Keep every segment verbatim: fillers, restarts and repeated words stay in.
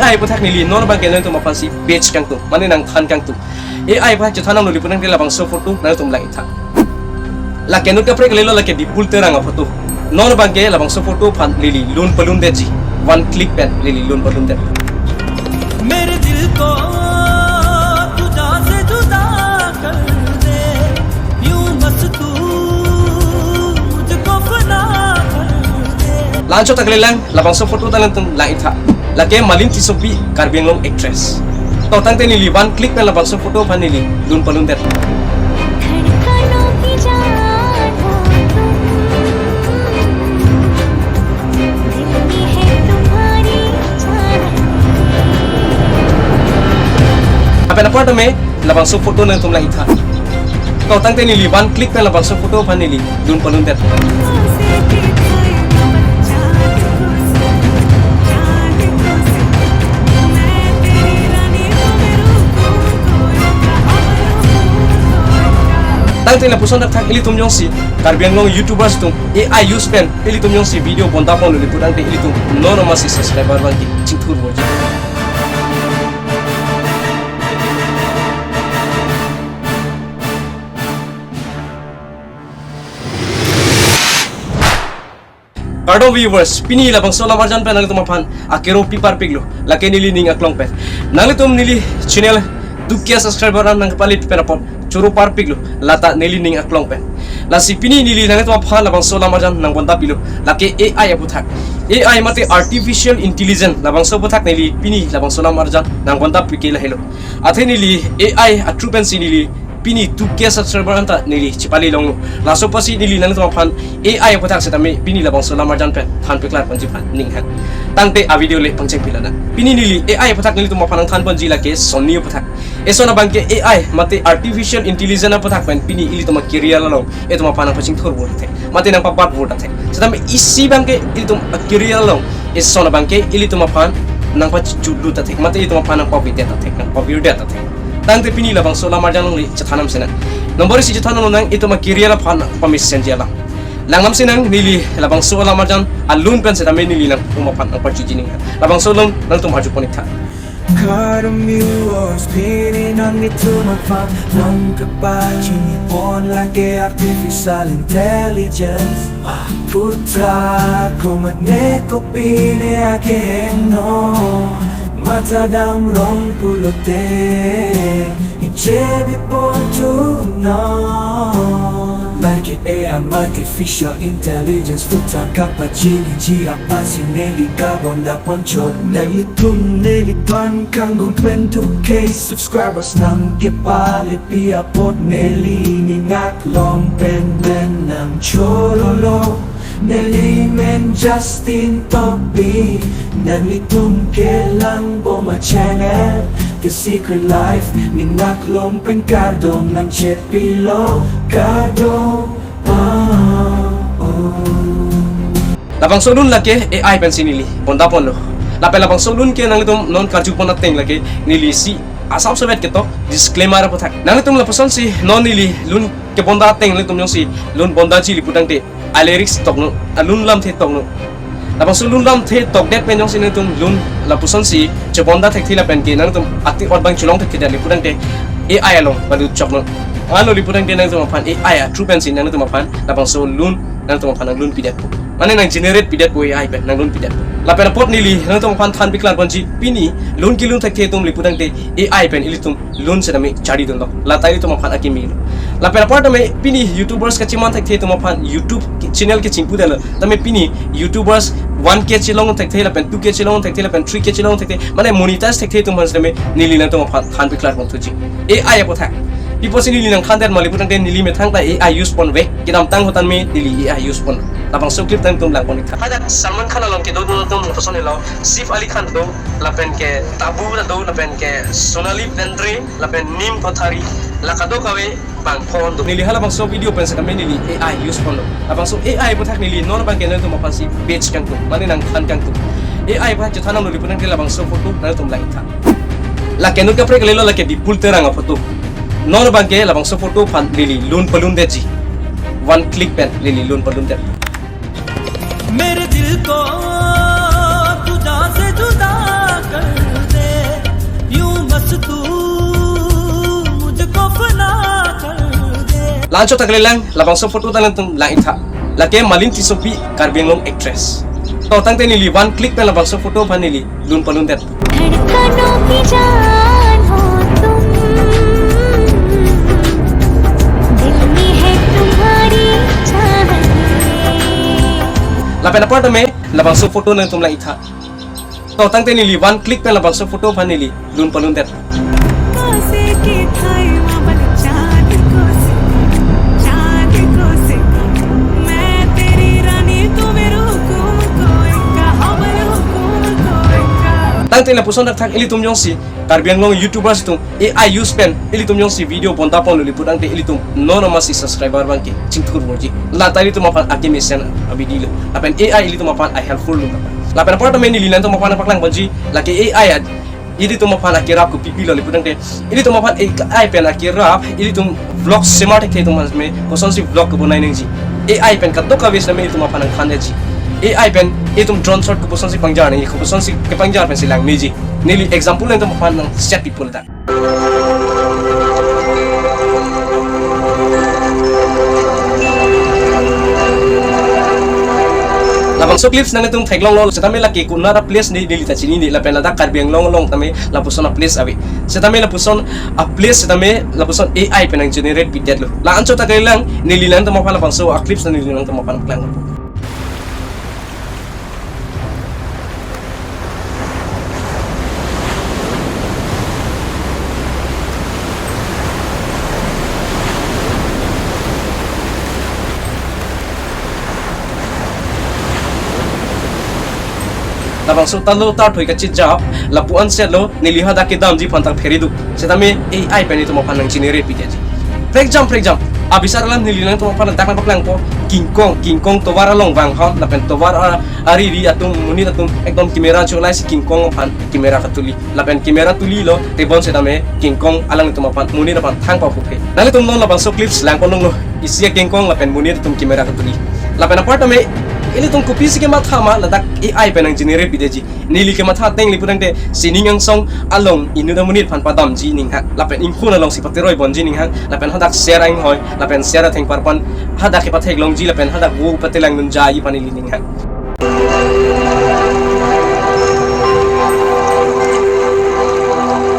A I aphuthak neli non abangke nangtum aphansi page kangtung, mane nangthan kangtung. A I aphuthak chethan nanglo pulotangte labangso photo nangtum lang-iktha. Lake non kaprek kalilo, lake Dipul Terang aphoto. Non abangke labangso photo aphan neli lun palundetji. One click pen neli lun palundet. मेरे दिल को तुझा से जुदा कर दे, यूं बस तू मुझको फना कर दे। La-anchot ta kalilang, labangso photo ta nangtum lang-iktha. Lake Malin Tissopi, Karbi Anglong actress. To tangte neli one click pen labangso photo aphan neli lun palundet. धड़कनों की जान हो तुम, दिल में है तुम्हारी जान। Lapen apar tame labangso photo nangtum lang-iktha. To tangte neli one click pen labangso photo aphan neli lun palundet. Tangte lapuson thakthak ilitum jongsi Karbi Anglong YouTubers atum A I use pen ilitum jongsi video bondaponlo pulotangte ilitum non amatsi subscriber abangke chingthur vorji. Kardom viewers, pini labangso alam arjan pen nangtum aphan akero pi parpiklo, lake neli ning aklong pen. Nangtum neli channel two K subscriber an nangpalit pen apot choro parpiklo, lata neli ning aklong pen. Lasi pini neli nangtum aphan labangso alam arjan nangbondapilo, lake A I aphuthak. A I mate artificial intelligence, labangso aphuthak neli pini labangso alam arjan nangbondapi ke lahelo. Athe neli A I a-through pensi neli pini two K subscriber anta neli chepalonglo. Laso apotsi neli nangtum aphan A I aphuthak setame pini labangso alam arjan pen thanpiklar ponji aphan ning hang. Tangte a-video le pangcheng pilang nang. Pini neli A I aphuthak nelitum aphan nangthan ponji lake Sony aphuthak. Eson abangke A I mate artificial intelligence aphuthak pen pini ilitum a-career along itum aphan nangpachingthur vorthe, mate nangpabat vorthe. Setame isi abangke ilitum a-career along eson abangke ilitum aphan nangpachitchutlut athe, mate ilitum aphan nangpavidet athe, nangpavirdet athe. Tangte pini labangso alam arjan along le chethan nam sinang. Nombor isi chethan nam nang itum a-career aphan pamesenji alam. Lang nam sinang neli labangso alam arjan alun pen setame neli nangtum aphan nangparjuji ning. Labangso alun nangtum arjupon-iktha. Kardom viewers, pini nanglitum aphan nangkepachini pon lake artificial intelligence aphuthak. Komatne kopine akeheno, matha damrong pulote, ichebi pon tu no. Lake A I mate artificial intelligence aphuthak kapachiniji apotsi neli kabondaponchot. Nelitum neliphan kangtung pen two K subscribers nangkepalepi apot neli ning aklong pen pen nangchorolo. Neli men Justin Topi, nanglitum kelang bom a-channel The Secret Life, ning aklong pen kardom nangchepilo, kardom. Ah, oh. Labangso alun lake A I pensi neli bondaponlo. Lapen labangso alun ke nanglitum non karjupon ateng lake neli isi asap sovet ketok disclaimer aphuthak. Nanglitum lapusonsi non neli alun kebonda ateng nanglitum jongsi lun bondaji pulotangte a-lyrics toknon, alun lamthe toknon. Labangso alun lamthe tokdet pen jongsi nangtum alun lapusonsi chebonda thekthe lapen ke nangtum ati ot abang chelong thekthedet pulotangte A I along palut choknon. Anlo pulotangte nangtum aphan A I a-through pensi nangtum aphan labangso alun nangtum aphan nanglun pidetpo. Mane nang-generate pidetpo A I pen, nanglun pidetpo. Lapen apot neli nangtum aphan thanpiklar ponji pini alun kelun thekthe atum pulotangte A I pen ilitum alun setame charidunlo. Lata ilitum aphan akemelo. Lapen apar tame pini YouTubers kacheman thekthe atum aphan YouTube ke-, channel kechingpudetlo. Tame pini YouTubers one K chelong thekthe lapen two K chelong thekthe lapen three K chelong thekthe, mane monetize thekthe atum aphan setame neli nangtum aphan thanpiklar ponthuji. A I aphuthak. Pi apotsi neli nangthandet ma pulotangte neli methang ta A I use ponve. Kedamtang ahut tame neli A I use pon. Labangso clip nangtum langpon-iktha. Hadak Salman Khan along kedo dun atum lapuson helo. Saif Ali Khan do, lapen ke Tabu do, lapen ke Sonali Bendre, lapen Neem Kothari, la kadokave bang phone do. Neli halabangso video pen setame neli A I use ponlo. Labangso A I aphuthak neli non abangke nangtum aphansi page kangtung, mane nangthan kangtung. A I aphuthak chethan nanglo pulotangte labangso photo nangtum lang-iktha. Lake non kaprek kalilo, lake Dipul Terang aphoto. Non abangke labangso photo aphan neli lun palundetji. One click pen neli lun palundet. मेरे दिल को तुझा से जुदा कर Anchot ta kalilang, labangso photo ta nangtum lang-iktha. Lake Malin Tissopi, Karbi Anglong actress. To tangte neli one click pen labangso photo aphan neli lun palundet. धड़कनों की जान हो तुम, दिल में है तुम्हारी चाहत। Lapen apar tame labangso photo nangtum lang-iktha. To tangte neli one click pen labangso photo aphan neli lun palundet. Tangte lapuson thakthak ilitum jongsi Karbi Anglong YouTubers atum A I use pen ilitum jongsi video bonta ponlo pu tangte ilitum nono masi subscriber abangke chingthur vorji. Lata ilitum aphan akemesen abidi lo. Lapen A I ilitum aphan a-helpful lo. Lapen apar tame neli nangtum aphan paklang ponji, lake A I ad ilitum aphan akerap kopi pilo pu tangte, ilitum aphan A I pen akerap, ilitum vlog semar thekthe atum aphan me kosonsi vlog kebonai nangji. A I pen kadokave sitame ilitum aphan nangthandetji. A I pen ilitum drone shot kosonsi pangjar nangji, kosonsi kepangjar pensi langmeji. Neli example nangtum aphan nang set pipo ladak. Labangso clips nangtum theklonglo, setame lake konat a-place ne neli ta chinine, lapen ladak Karbi Anglong along tame lapuson a-place ave. Setame lapuson a-place setame lapuson A I pen nang-generate pidetlo. La anchot ta kalilang, neli nangtum aphan labangso a-clips neli nangtum aphan klangpo. Labangso talo tarthoi kachijap, lapu-an setlo, neli hadak kedamji aphan ta pheredu. Setame A I pen itum aphan nang-generate pidetji. Prekjam, prekjam. Abisar alam neli nangtum aphan dak nangpaklangpo. King Kong, King Kong tovar along vang ha, lapen tovar a-, ariri atum, monit atum, ekdom camera cholaisi King Kong aphan camera katuli. Lapen camera tulilo, tebon setame King Kong alanglitum aphan, monit aphan thang papuphe. Nanglitum non labangso clips langpon longlo. Isi a-King Kong lapen monit atum camera katuli. Lapen apar tame, ilitum kopisi kematha ma, ladak A I pen nang-generate pidetji. Neli kematha ateng le pu tangte sining angsong along inut amonit aphan padamji ninghang. Lapen inghun alongsi pateroi bonji ninghang. Lapen hadak ser anghoi. Lapen ser athengparpan hadak kepatheklongji. Lapen hadak vo patelang nunjaji aphan neli ninghang.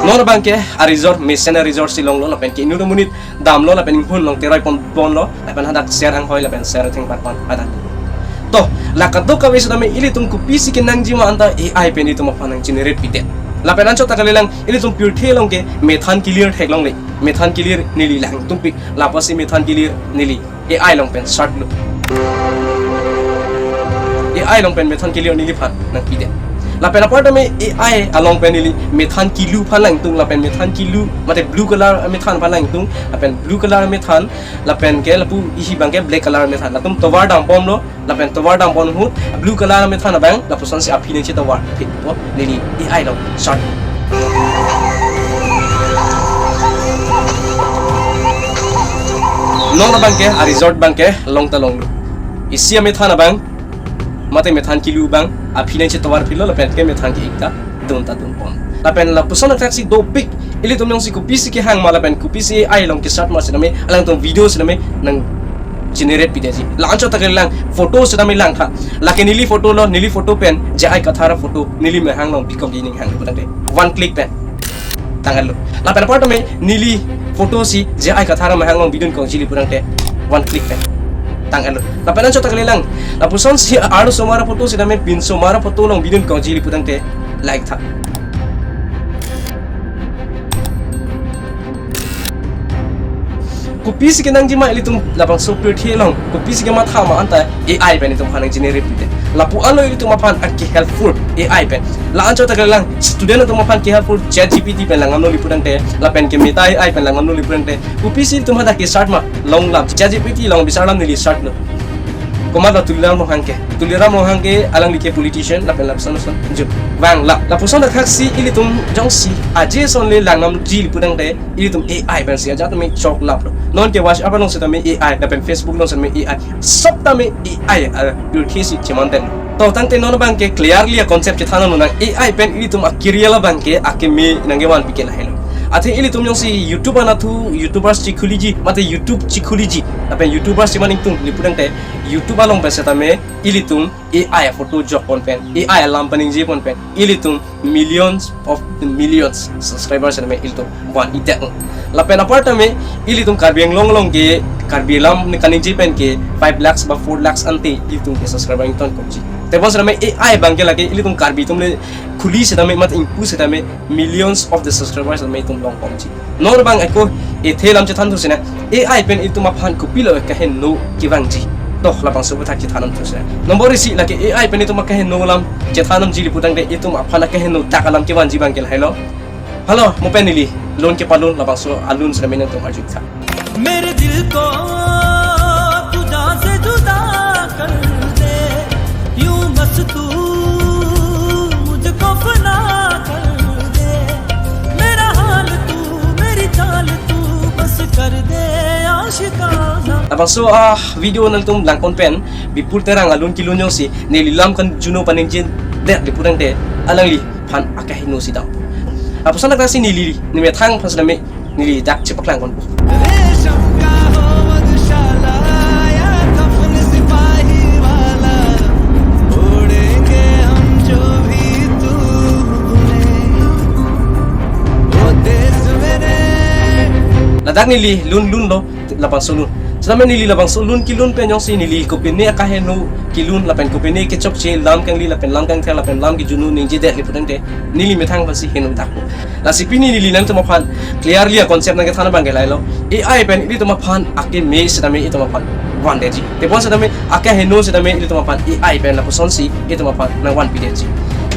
Non abangke a-resort, mesen a-resort si longlo. Lapen ke inut amonit damlo lapen inghun along teroi pon bonlo, lapen hadak ser anghoi lapen ser athengparpan hadak. To, la kadokave setame ilitum kopisi kenangji ma anta A I pen itum aphan nang-generate pidet. Lapen anchot ta kalilang ilitum pirthe along ke methan kelir theklongle. Methan kelir neli langtumpik. Lapasi methan kelir neli A I along pen search lo. A I along pen methan kelir neliphan nangpidet. Lapen apar tame A I along pen neli methan kelu aphan langtung, lapen methan kelu, mate blue color methan aphan langtung, lapen blue color methan, lapen ke lapu isi abangke black color methan. Latum tovar dambomlo, lapen tovar dambom ahut blue color methan abang, lapusonsi aphi nangchetovar phitpo, neli A I along search. Non abangke, a-resort abangke, long ta longlo. Isi amethan abang, mate methan kelu abang, aphi nangchetovar phitlo, lapen ke methan ke-ik ta dun ta dunpon. Lapen lapuson athaksi dopik, ilitum jongsi kopisi kehang ma lapen kopisi A I along ke-search ma setame, alangtum video setame nang-generate pidetji. La anchot ta kalilang photo setame langtha. Lake neli photo lo, neli photo pen J I Kathar aphoto, neli amahang along bikokji ninghang pu tangte. One click pen tanglo. Lapen apar tame neli photo si J I Kathar amahang along bidunkokji pu tangte. One click pen tanglo. Lapen anchot ta kalilang. Lapusonsi arlosomar aphoto setame pinsomar aphoto along bidunkokji pu tangte, like tha. Kopisi kenangji ma ilitum labangso pirthe along, kopisi kematha ma anta A I pen itum aphan nang-generate pidet. Lapu-anlo ilitum aphan ake-helpful A I pen. La anchot ta kalilang student atum aphan ke-helpful ChatGPT pen langdamlo pu tangte, lapen ke Meta A I pen langdamlo pu tangte, kopisi itum hadak ke-search ma longlap, ChatGPT along bisar alam neli search lo. Komat lo Tuliram Ronghang ke. Tuliram Ronghang ke alangli ke politician lapen lapuson lapuson. Ju. Vang la. Lapuson athaksi ilitum jongsi aje ason le langdamji pu tangte ilitum A I pensi ajat tame choklaplo. Non ke WhatsApp along setame A I, lapen Facebook along setame A I. Sob tame A I, ah, pirthe si chemanten. To tangte non abangke clearly a-concept chethan nang, A I pen ilitum a-career abangke akeme nangkevan pike lahelo. Athe ilitum jongsi YouTube anatthu YouTubers chekhuliji, mate YouTube chekhuliji, lapen YouTubers cheman ingtung li putangte YouTube along pen setame ilitum A I photo jokpon pen, A I alam paningjeponpen ilitum millions of the millions subscribers setame ilitum van-idet. Lapen apartame ilitum Karbi Anglong along ke Karbi alam ne kaningje pen ke five lakhs ba four lakhs ante ilitum ke subscriber ingtonponji. Tebon setame A I abang ke lake ilitum Karbi atum le khuli setame mat ingpu setame millions of the subscribers setame itum longponji. Non abang ako ethe lam chethan thusina, A I pen itum aphan kopilo keheno kevangji. To labangso aputhak chethan thusina. Number isi lake A I pen itum akeheno alam chethan nangji li putangte itum aphan akeheno dak alam kevangji abang ke lahelo. Hello, mo pen neli lun kepalun labangso alun setame nangtum arjutha. मेरे दिल को तुझा से जुदा कर दे, यूं बस तू मुझको फना कर दे, मेरा हाल तू, मेरी चाल तू बस कर दे आशिकाना. Labangso a video nangtum langpon pen Bipul Terang alun kelun jongsi neli lam kanjuno paningjedet li putangte alangliphan akeheno si dam. Lapuson aklasi neli, ne methang aphan setame neli dak chepaklangponpo. रेशम का हो मधुशाला या कफन सिपाही वाला, ओढ़ेंगे हम जो भी तू बुने, वो देश मेरे. Ladak neli lun lunlo labangso lun. Setame neli labangso lun kelun pen jongsi neli kopine akeheno kelun lapen kopine kechokche lam kangli lapen lam kangthir lapen lam kejuno ningjedet li putangte neli methang aphansi heno dakpo. Lasi pini neli nangtum aphan clearly a concept nangkethan abang ke lahelo. A I pen ilitum aphan akeme setame itum aphan vandetji. Tebon setame akeheno setame ilitum aphan A I pen lapusonsi itum aphan nangvanpidetji.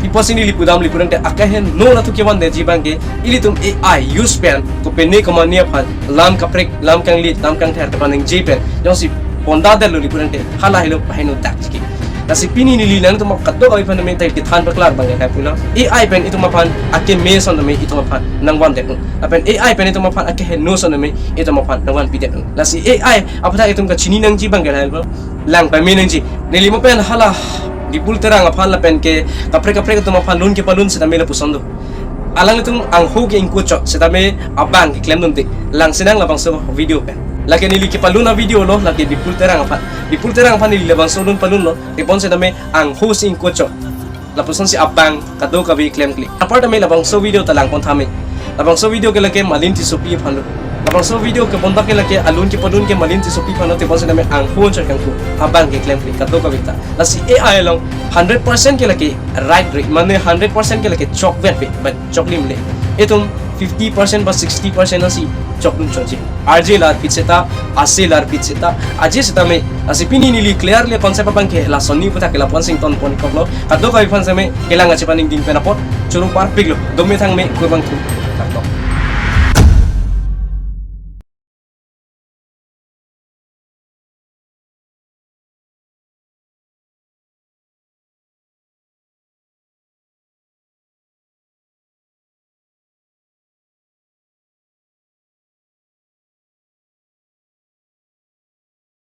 Iposi neli pudam li putangte akeheno atum kevandetji abang ke ilitum A I use pen kopine komane aphan lam kaprek, lam kangli, lam kangthir kepaningje pen jongsi pondadetlo li putangte hala helo paheno dakji ke. Lasi pini neli nangtum kadokave aphan tame tai kethan paklar abang ke lahai pulo. A I pen itum aphan akeme setame itum aphan nangvandet. Lapen A I pen itum aphan akeheno setame itum aphan nangvanpidet. Lasi A I aputhak itum kachini nangji abang ke lahai pulo. Lang pame nangji. Neli mo pen hala Bipul Terang aphan lapen ke kaprek kaprek atum aphan lun kepalun setame lapuson do. Alanglitum angho ke ingkochot setame abang keklemdunde. Langsinang labangso video pen. Lake neli kepalun a video lo, lake Bipul Terang aphan. Bipul Terang aphan neli labangso lun palunlo. Tebon setame angho si ingkochot. Lapusonsi abang kadokave klemkle. Apartame labangso video ta langpon tha me. Labangso video ke lake Malin Tissopi aphanlo. Labangso video ke bonta ke lake alun kepalun ke Malin Tissopi aphanlo, tebon setame angho chot kangku abang keklemkle kadokave ta. Lasi A I along hundred percent ke lake right ri, mane hundred percent ke lake chokvetpe, but choklimle. Itum fifty percent ba sixty percent asi chokdun chotji. Arje larpit seta, ase larpit seta, aje setame, lasi pini neli clearly concept abang ke lason ni aputhak ke lapuson si ingtonpon koklo. Kadokave aphan setame kelang achepaningding pen apot choro parpiklo. Dome thangme, kurvangthu.